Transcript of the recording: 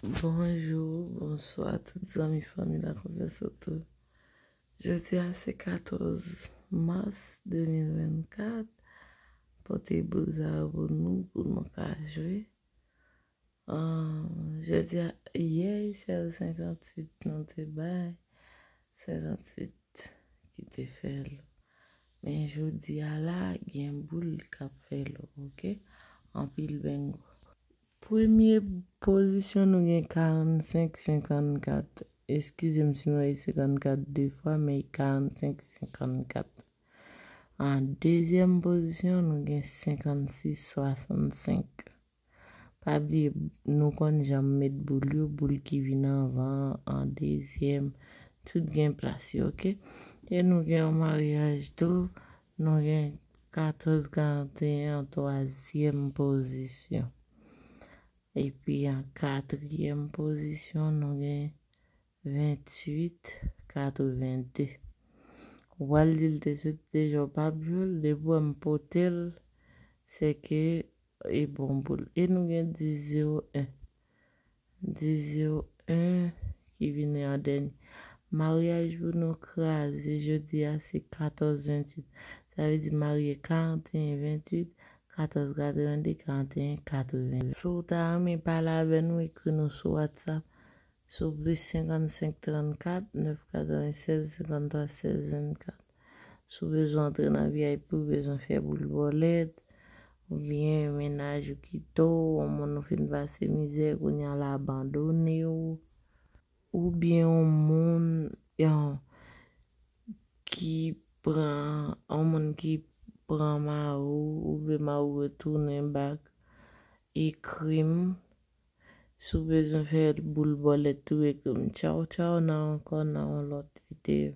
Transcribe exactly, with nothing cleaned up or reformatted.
Bonjou, bonswa tout zanmi, fanmi, lakonfyans otou. Jodi a se katòz mas de mil vennkat. Pote boul sa yo pou nou, pou nou ka jwe. Ahn, jodi a, yè, sèl senkantuit nou te bay. Senkantuit ki te fè l. Men jodi a la, gen boul k ap fè l, oke? Anpil bengo. Premye pozisyon, nou gen karannsenk senkannkat. Eskize m si mwen li senkannkat de fwa, men karannsenk senkannkat. An dezyèm pozisyon, nou gen senkannsis swasannsenk. Pa bliye, nou konn jan m met boul yo, boul ki vin anvan an, an dezyèm, tout gen plas yo, oke? E nou gen yon maryaj tou, nou gen katòz karanteyen an twazyèm pozisyon. Epi an katriyèm pozisyon, nou gen venntuit katrevende. Ou pral di l te soti deja, w p ap jwe l, depi w wè m pote l, se ke e bon boul. E nou gen dis zewo en. Dis zewo en ki vini an dènye. Maryaj pou nou kraze jodi a se katòz venntuit. Sa vle di marye karanteyen venntuit, katòz katrevende, karanteyen katrevende. Si w ta renmen pale avè nou, ekri nou sou WhatsApp sou plis senkannsenk trannkat nèf katrevennsèz senkanntwa sèz vennkat. Si w bezwen antre nan V I P, ou bezwen fè boul bòlèt, oubyen mennaj ou kite w, yon moun ou fin pase mizè, kounye a l abandone w, oubyen yon moun, yon, ki pran, yon moun ki pran mari w, ou vle mari w retounen back, ekri m. Si w bezwen fè boul bòlèt tou, ekri m. Tchaw, tchaw, nan ankò nan yon lòt videyo.